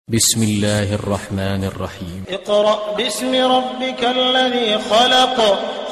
بسم الله الرحمن الرحيم اقرأ باسم ربك الذي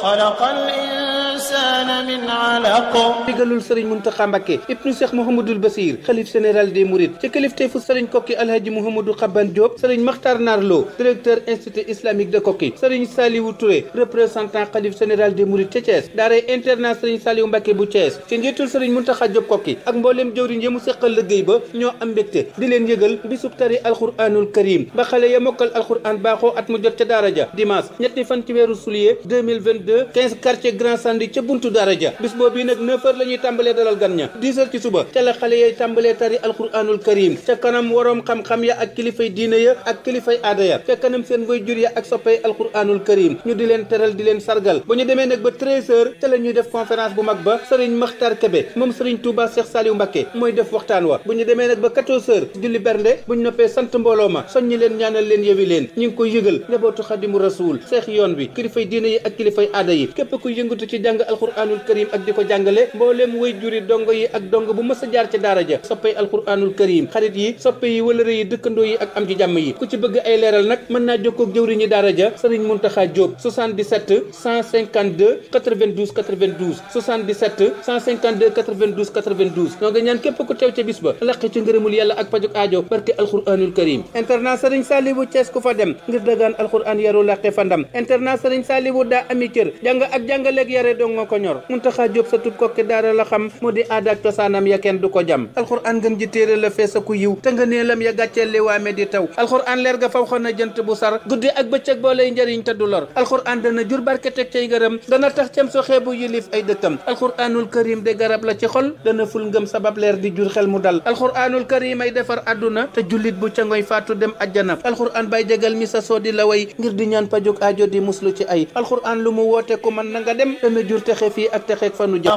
خلق الإنسان من علق digalul sëriñ Muntaxa Mbàkke ibnu Cheikh Mouhamadoul Bassir xalif général des Mourides ci kilifteefu sëriñ Kokki Alhaji Mouhamadou Xaban Diop sëriñ Makhtar Narlo directeur institut islamique de Kokki sëriñ Saliou Touré représentant xalif général des Mourides ca Thiès daaray internat sëriñ Saliou Mbàkke bu Thiès ci njiitul sëriñ Muntaxa Diop Kokki ak mbooleem jëwriñ ya mu seqal liggéey ba ñoo am mbégte di leen yëgal bisub tari alquranul karim ba xale ya mokkal alquran baaxoo at mu jot ca daara ja dimanche ñetti fan ci weeru juillet 2022 15 quartier Grand Sandi ca buntu daara ja bis boobu nag 9h la ñuy tàmbalee dalal gan ña 10h ci suba ca la xale yay tàmbalee tari alquranul karim ca kanam waroom xam-xam ya ak kilifay diine ya ak kilifay aada ya ca kanam seen waajur ya ak soppay alquranul karim ñu di leen teral di leen sargal bu ñu demee nag ba 13h ca la ñuy def conférence bu mag ba sëriñ Makhtar Kébé moom sëriñ Touba Cheikh Saliou Mbacké mooy def waxtaan wa bu ñu demee nag ba 14h julli bernde bu ñu noppee sant mbooloo ma soññi leen ñaanal leen yewi leen ñu ngi koy yëgal njabootu xadimu rasul seex yoon bi kilifay diine yi ak kilifay aada yi képp ku yëngatu ci jàng alquranul karim ak di ko jàngale mbooleem way juri dongo yi ak dongo bu mës a jaar ca daara ja soppay alquranul karim xarit yi soppe yi wëlëre yi dëkkandoo yi ak am ci jàmm yi ku ci bëgg ay leeral nag mën naa jokkoo ak jëwriñi daara ja sëriñ Muntaxa Diop 77 152 92 92 77 152 92 92 ñoo nga ñaan képp ku teew ca bis ba laqi ci ngërëmul yàlla ak pajuk aajo barke alquranul karim internat sëriñ Saliou Thiès ku fa dem ngir dagaan alquran yaru laqe fa ndam internat sëriñ Saliou daa ami cër jàng ak jàngaleeg yare dong nga ko ñor Muntaxa Diop sa tub kokki daara la xam moo di aada ak cosaanam ya kenn du ko jam alquran gën ji téere la feesa ku yiw te nga neelam ya gàcceel li waame di taw alquran leer ga faw xon na jant bu sar guddi ak bëccëg boo lay njëriñ te du lor alquran dana jur barke teg cay ngërëm dana tax cam so xeebu yilif ay dëkkam alquranul karim de garab la ci xol dana ful ngëm sabab leer di jur xel mu dal alquranul karim ay defar àdduna te jullit bu ca ngoy faatu dem ajjana alquran bay jagal mi sa soo di la way ngir di ñaan pajuk aajo di muslu ci ay alquran lu mu woote ku mën na nga dem dana jur texe fii ak texeeg fanu jëm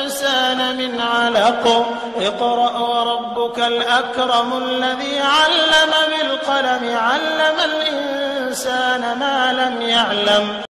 الإنسان من علق اقرأ وربك الأكرم الذي علم بالقلم علم الإنسان ما لم يعلم